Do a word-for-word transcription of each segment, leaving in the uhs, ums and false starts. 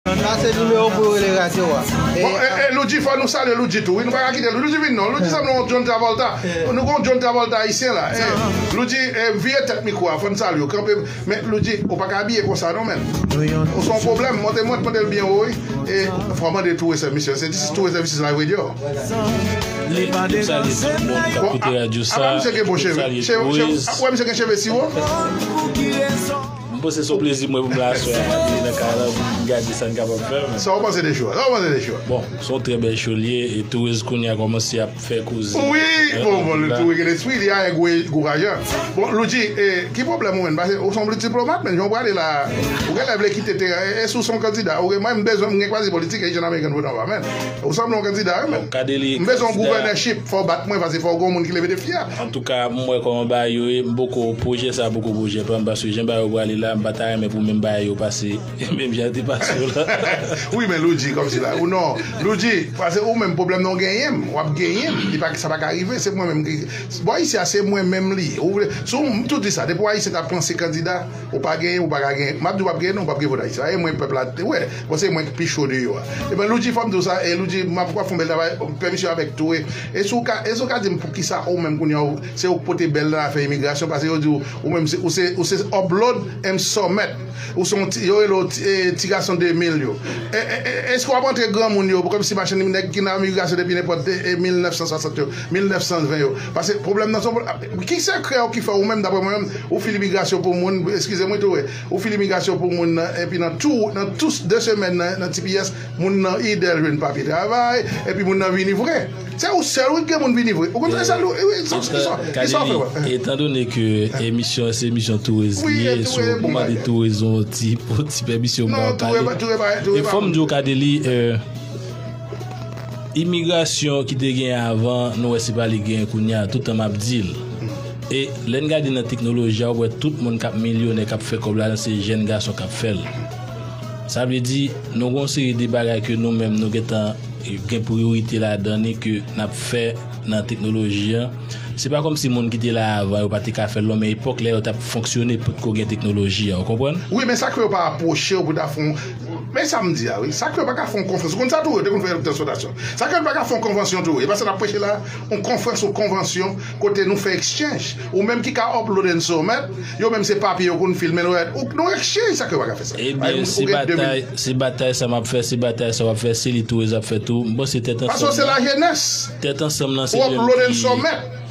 Sa se nimewo pou yo rele radyo a. Bon, e, e, Loudji, fò nou salye Loudji tou, wi, nou pa ka kite Loudji vin non. Loudji sanble yon John Travolta. Nou gen yon John Travolta ayisyen la. E, Loudji, e, vire tèt mikwo a, fò n salye w. Kanpe, men Loudji, ou pa ka abiye konsa non, men. Ou se yon pwoblèm, monte, monte, mande l byen wo, wi. E, fò mande Toure Sèvis, se Toure Sèvis la vre dyo. Li, li salye tout moun k ap koute radyo sa. Apa misye gen bon cheve? Cheve, cheve, wè misye gen cheve siwo? M panse se yon plezi mwen pou m la aswè a, nan kay la, pou m gade sa n kapab fè, men. Sa w panse de cho a? Sa w panse de cho a? Bon, se yon trè bèl cho l ye, e Toure kounye a kòmanse ap fè koze. Wi, bon, bon, Toure gen lespri, li a gwo, gwo ajan. Bon, Loudji, e, ki pwoblèm ou menm? Paske ou se yon diplomat, men, jan w prale la, ou genlè vle kite teren, e, e si w se yon kandida, ou gen, mwen, m bezwen, m gen kwazi politik, e Asian American Vote anba, men. Ou sanble yon kandida, wi, men. M bezwen yon gouvènèchip, fò w bat mwen, paske fò w gen yon moun ki leve defi a. Antouka, m wè kòman bagay yo ye, m poko, pwojè sa poko pwojè pa m, paske jan bagay yo prale la, m pa ta renmen pou menm bagay yo pase, menm jan yo te pase yo la. Wi, men Loudji, kòmsi la, ou non, Loudji, paske ou menm pwoblèm nan w genyen m, w ap genyen m, li pa, sa pa ka rive, se mwen menm ki, bò isi a, se mwen menm li ye. Ou vle, si w, m tou di sa, depi w Ayisyen t ap panse kandida, ou pa genyen, ou pa ka genyen. M ap di w p ap genyen non, w p ap gen vòt Ayisyen. E mwen pèp la, wè, bon, se mwen ki pi cho deyò a. Ebyen, Loudji, fò m di w sa, e Loudji, m ap, w ap fè yon bèl travay, pèmisyon avèk Toure. E si w ka, e si w ka di m poukisa ou menm kounye a, ou, se ou k pote bèl nan afè imigrasyon, paske yo di w, ou menm se, ou se, ou se upload and submit. Ou se yon ti, yo rele w ti, e, ti gason de mil yo. E, e, e, èske w ap antre granmoun yo, kòmsi machann nèg ki nan imigrasyon depi nenpòt, e, e, mil nèf san swasant yo, mil nèf san ven yo? Paske pwoblèm nan se yon pwoblèm. Ki sekrè w ki fè ou menm, daprè mwen menm, ou file imigrasyon pou moun, eskize mwen tou, wi, ou file imigrasyon pou moun nan, epi nan tou, nan tou de semèn nan, nan T P S, moun nan ede l jwenn papye travay, epi moun nan vini vre. Se ou sèl, wi, ki gen moun vini vre. Ou konn sa, sèl ou, wi, sa, ki sa, ki sa w fè, wè? Etandone ke emisyon an se emisyon Toure li ye, so m mande Toure yon ti, yon ti pèmisyon pou m pale. E fò m di w, Kadeli, e, imigrasyon ki te gen avan, nou wè se pa li gen kounye a, tout tan m ap di l. E lè n gade nan teknoloji a, ou wè tout moun k ap milyonè, k ap fè kòb ladan, se jèn gason k ap fè l. Sa vle di, nou gen yon seri de bagay ke nou menm nou gentan gen priyorite ladan li ke n ap fè nan teknoloji an. Se pa kòmsi moun ki te la avan yo pa te ka fè l non, men epòk lè yo t ap fonksyone potko gen teknoloji an, ou konprann? Wi, men sa k fè yo pa apwoche w pou ta fè yon, men sa m di a, wi, sa k fè yo pa ka fè yon konferans. Ou konn sa tou, yo te konn fè yon transpòtasyon. Sa k fè yo pa ka fè yon konvansyon tou, e pa sa n ap preche la, yon konferans, yon konvansyon, kote nou fè exchange. Ou menm ki ka upload and submit, yo menm se papye yo konn filme, nou, nou exchange, sa k fè yo pa ka fè sa. Ebyen, se batay, se batay sa m ap fè, se batay sa w ap fè, se li Toure ap fè tou. M panse tèt ansanm. Paske se lajenès. Tèt ansanm nan se li menm ki,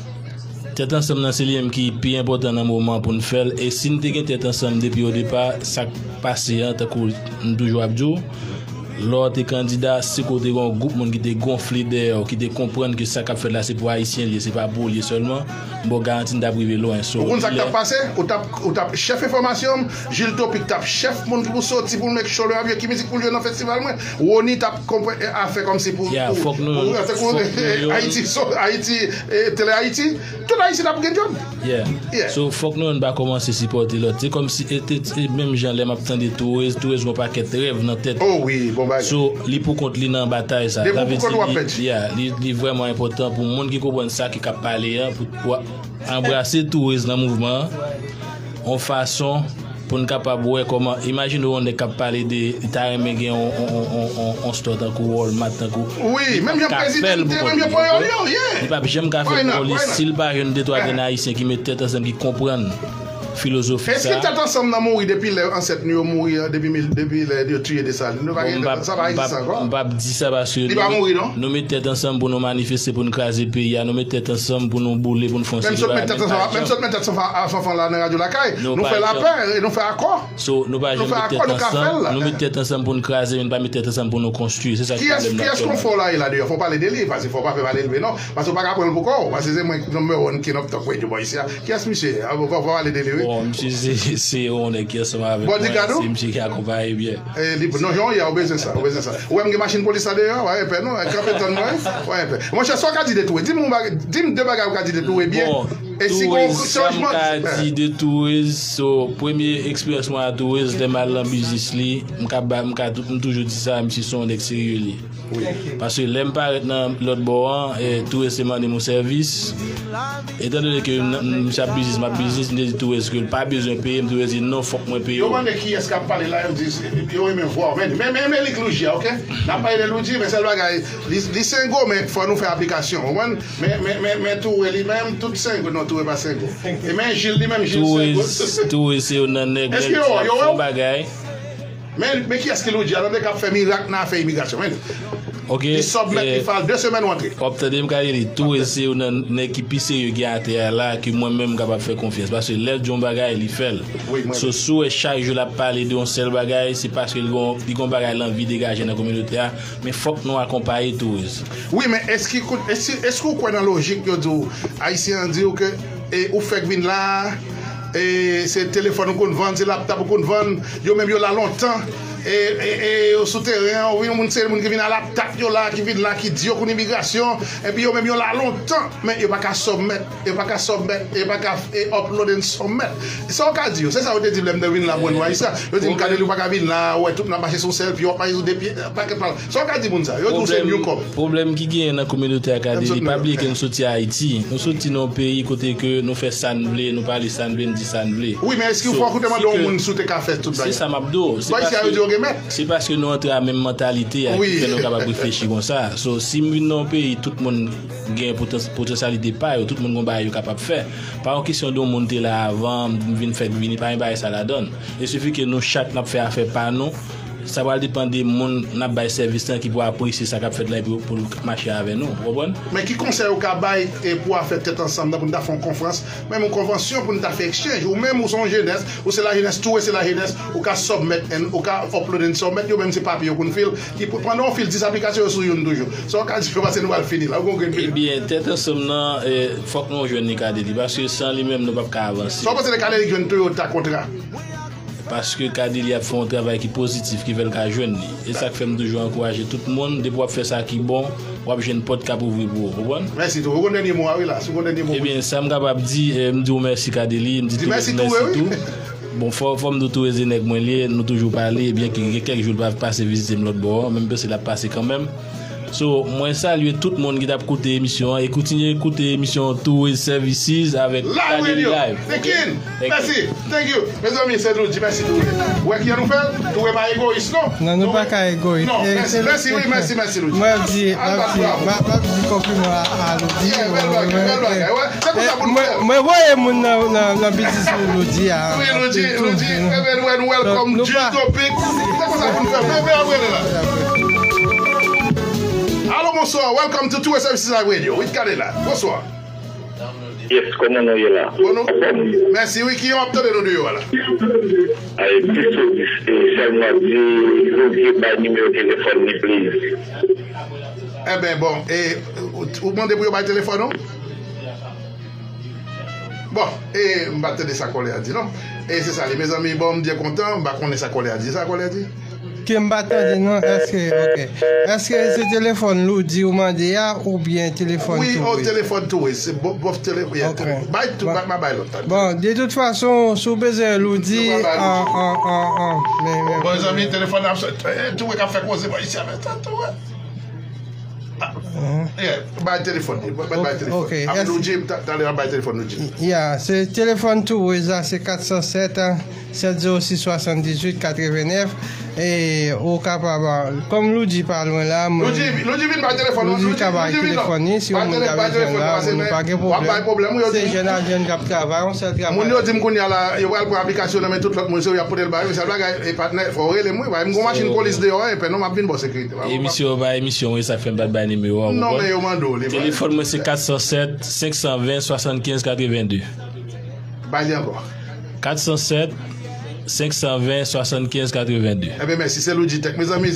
tèt ansanm nan se li menm ki pi enpòtan nan moman pou n fè l. E si n te gen tèt ansanm depi o depa, sa k pase an, tankou m toujou ap di w, lè w te kandida, si kote gen yon gwoup moun ki te gonfle dèyè w, ki te konprann ke sa k ap fèt la se pou Ayisyen l ye, se pa pou w l ye sèlman, m ba w garanti n t ap rive lwen. So, ou konn sa k t ap pase? Ou t ap, ou t ap chèf enfòmasyon m, Jules Topic t ap chèf moun ki pou soti pou l make sure l ap jwe ki mizik pou l jwe nan festival mwen. Rony t ap konprann afè kòmsi pou, pou, pou, pou, pou, pou Ayiti, so, Ayiti, e, Tele Ayiti. Tout Ayisyen t ap gen djòb. Yeah. So, fòk nou youn pa kòmanse sipòte lòt. Se kòmsi, e, te, e, menm jan lè m ap tande Toure, Toure gen yon pakèt rèv nan tèt. Oh wi, bon bagay. So, li pou kont li nan batay sa. Depi w pou kont ou ap pèdi. Yeah, li, li vrèman enpòtan pou moun ki konprann sa ki k ap pale an, pou, pou anbrase Toure nan mouvman an, yon fason pou n kapab wè kòman, imajine w yon nèg k ap pale de, li ta renmen gen yon, yon, yon, yon, yon, yon store tankou Walmart, tankou. Wi, menm jan prezidan te renmen pran yon, yeah. Li p ap janm ka fè l pou li, si l pa jwenn de twa grenn Ayisyen ki met tèt ansanm, ki konprann filozofi sa. Èske tèt ansanm nan mouri depi lè ansèt nou yo mouri an, depi mil, depi lè yo tiye Desalin? Nou pa gen, sa pa egziste ankò. M p ap di sa paske li pa mouri non. Nou met tèt ansanm pou nou manifeste, pou n kraze peyi a, nou met tèt ansanm pou nou boule, pou n fè yon seri bagay. Menm sot met tèt ansanm, menm sot met tèt ansanm a Fanfan la nan radyo lakay. Nou fè lapè e nou fè akò. So, nou pa janm met tèt ansanm, nou met tèt ansanm pou n kraze, men nou pa met tèt ansanm pou nou konstwi. Se sa ki pwoblèm nan aktyèlman. Kiyès, kiyès konfò la ye la deyò? Fò w pale de li, paske fò w pa fè pale l vre non. Paske w pa ka pran l pou kò w, paske se mwen number one king of talk radio bò isi a. Kiyès misye ye? Fò w pale de li wi. Bon, misye se, se yon nèg ki ansanm avèk mwen, se misye ki akonpaye byen. E, li, non, jan w ye a, ou bezwen sa, ou bezwen sa. Ou wè m gen machin polis la deyò, w ap pè non, kanpe tann mwen, w ap pè. Monchè, sa w ka di de Toure? Di m yon bagay, di m de bagay ou ka di de Toure byen. Bon, E si gon chanjman. Touwez, sa m ka di de Touwez, so, premye eksperyans mwen a Touwez, lè m al nan biznis li, m ka ba, m ka tou-, m toujou di sa, misye se yon nèg serye li. Paske lè m parèt nan lòt bò an, e, Touwez te mande m yon sèvis. Etandone ke m, m, misye ap biznis, m ap biznis, m te di Touwez ke l pa bezwen peye m, Touwez di non, fòk mwen peye w. Yo mande kiyès k ap pale la, yo di, yo renmen vwa w. Men, men, men, men lik Loudji a, oke? N ap pale de Loudji, men sèl bagay, li, li sengo, men fò nou fè aplikasyon, w konprann? Men, men, men, men Touwez li menm, tout sengo, non, Touwez pa sengo. E men Jil li menm, Jil sengo. Touwez, Touwez se youn nan nèg, nèg ki ap fè yon bagay. Men, men kiyès ki Loudji a, tande k ap fè mirak nan afè imigrasyon, men. Oke, li sòb mèt, li fal de semèn w antre. W ap tande m ka di li, Touwez se youn nan nèg ki pi serye gen atè a la, ke mwen menm m kapab fè konfyans. Paske lè l di yon bagay, li fè l. So, si w wè chak jou l ap pale de yon sèl bagay, se paske li gon, li gon bagay l anvi degaje nan kominote a, men fòk nou akonpaye Touwez. Wi, men èske, èske, èske w kwè nan lojik yo di w, Ayisyen an di w ke, e, ou fèk vin la a, e, se telefòn ou konn vann, se laptòp ou konn vann, yo menm yo la lontan, e, e, e, yo sou teren an, ou vin moun, se moun ki vin a laptòp yo la, ki vin la, ki di yo konn imigrasyon, epi yo menm yo la lontan, men yo pa ka sòb mèt, yo pa ka sòb mèt, yo pa ka, e, upload and submit. Sa w ka di yo? Se sa yo te di m lè m te vin la, mwen, Ayisyen. Yo di m, Kadeli, ou pa ka vin la, ou wè, tout n ap mache sou sèl pye, w ap mache sou de pye, pakèt pawòl. Sa w ka di moun sa? Yo di w se newcom. Pwoblèm ki genyen nan kominote a, Kadeli, pa bliye ke nou soti Ayiti. Nou soti nan yon peyi kote ke nou fè sa n vle, nou pale sa n vle, n di sa n vle. Wi, men èske ou fò koute mande yon moun si w te ka fè tout bagay? Se sa m ap di w. Se paske, se paske nou antre a menm mantalite a ki fè nou kapab reflechi konsa. So, si m vin nan yon peyi, tout moun gen potans-, potansyalite pa yo, tout moun gon bagay yo kapab fè. Pa yon kesyon de yon moun te la avan, m vin fèk vini, pa gen bagay sa ladan l. Il suffit ke nou chak n ap fè afè pa nou, sa pral depann de moun n ap bay sèvis lan ki pou apresye sa k ap fèt la epi pou l mache avè nou, ou konprann? Men ki konsèy ou ka bay, e, pou afè tèt ansanm nan, pou n ta fè yon konfrans, menm yon konvansyon pou n ta fè exchange, ou menm ou se yon jenès, ou se lajenès, Touwez se lajenès, ou ka submit and, ou ka upload and submit, yo menm se papye yo konn fil, ki pou, pandan w fil dis aplikasyon yo sou youn toujou. Sa w ka di yo, paske nou pral fini la, ou gon grenn minit. Ebyen, tèt ansanm nan, e, fòk nou jwenn li Kadeli, paske san li menm nou p ap ka avanse. Sa w panse de Kadeli ki jwenn Toyota Kontra? Paske Kadeli ap fè yon travay ki pozitif, ki fè l ka jwenn li. E sa k fè m toujou ankouraje tout moun, depi w ap fè sa ki bon, w ap jwenn pòt k ap ouvri pou ou, konprann? Mèsi tou. Ou gon dènye mo a, wi la, si w gon dènye mo. Ebyen, sa m kapab di, e, m di w mèsi Kadeli, m di Touwez mèsi tou. Bon, fò, fò m di w Touwez se nèg mwen li ye, nou toujou pale, ebyen ke gen kèk jou l pa pase vizite m lòt bò an, men m panse l ap pase kanmenm. So, mwen salye tout moun ki t ap koute emisyon an e kontinye koute emisyon Touwez Services avèk Kadeli Live. The King! Mèsi! Thank you! Mezanmi, se Loudji, mèsi Touwez. Ou wè kijan nou fè l? Touwez pa egoyis, non? Non, nou pa ka egoyis. Non, mèsi, mèsi, wi, mèsi, mèsi Loudji. Mwen ap di, ap di, m ap di konpliman a, a Loudji. Yeah, bèl bagay, bèl bagay, wè. Se konsa pou n fè. Mwen voye moun nan, nan, nan biznis Loudji a. Wi, Loudji, Loudji, ebyen, nou wè, nou welcome G Topic. Se konsa pou n fè. Men, men, apre la. Alo, bonswa. Welcome to Touwez Services Live Radio with Kadela. Bonswa. Yes, kòman nou ye la? Bon, nou, mèsi, wi, ki w ap tande nou deyò a la? Ay, plis ou plis, e, sèlman di Loudji bay nimewo telefòn li, please. Enben, bon, e, ou, ou mande pou yo bay telefòn ou? Bon, e, m pa tande sa kòlè a di, non. E se sa li, mezanmi, bon, m byen kontan, m pa konnen sa kòlè a di. Sa kòlè a di? Ke m pa tande, non. Èske, ok. Èske se telefòn Loudji ou mande a, oubyen telefòn Touwez? Wi, o, telefòn Touwez. Se bo-, bof tele-, yeah, ok. Bay tou, bay, ma bay lòt la. Bon, de tout fason, si w bezwen Loudji, an, an, an, an, men, men. Bon, zanmi, telefòn ap sot. Eh, Touwez k ap fè koze, bò, isi a, men, sa, Touwez. Ah, yeah, bay telefòn li, bay, bay telefòn. Ok, ap Loudji, ta-, talè a bay telefòn Loudji. Ya, se telefòn Touwez la, se kat san sèt, sèt zewo sis, swasanndizuit, katrevennèf. E ou kapab, kòm Loudji pa lwen la, mwen, Loudji, Loudji vin bay telefòn, Loudji ka bay telefòn li, si yon moun ka bezwen la, nou pa gen pwoblèm. Se jèn ak jèn k ap travay, yon sèl travay. Moun yo di m kounye a la, yo pral pran aplikasyon nan men tout lòt moun, se yo y ap pote l ba yo, sèl bagay, e patnè, fò w rele m, wi, m gon machin polis deyò, e pè non, m ap vin ba w sekirite. Emisyon pa emisyon, wi, sa k fè m pa t bay nimewo a, ou konprann? Non, men yo mande w li. Telefòn mwen se kat san sèt, senk san ven, swasannkenz, katrevennde. Bay li ankò. Kat san sèt, senk san ven, swasannkenz, katrevennde. Enben, mèsi. Se Loudji Tech. Mezanmi,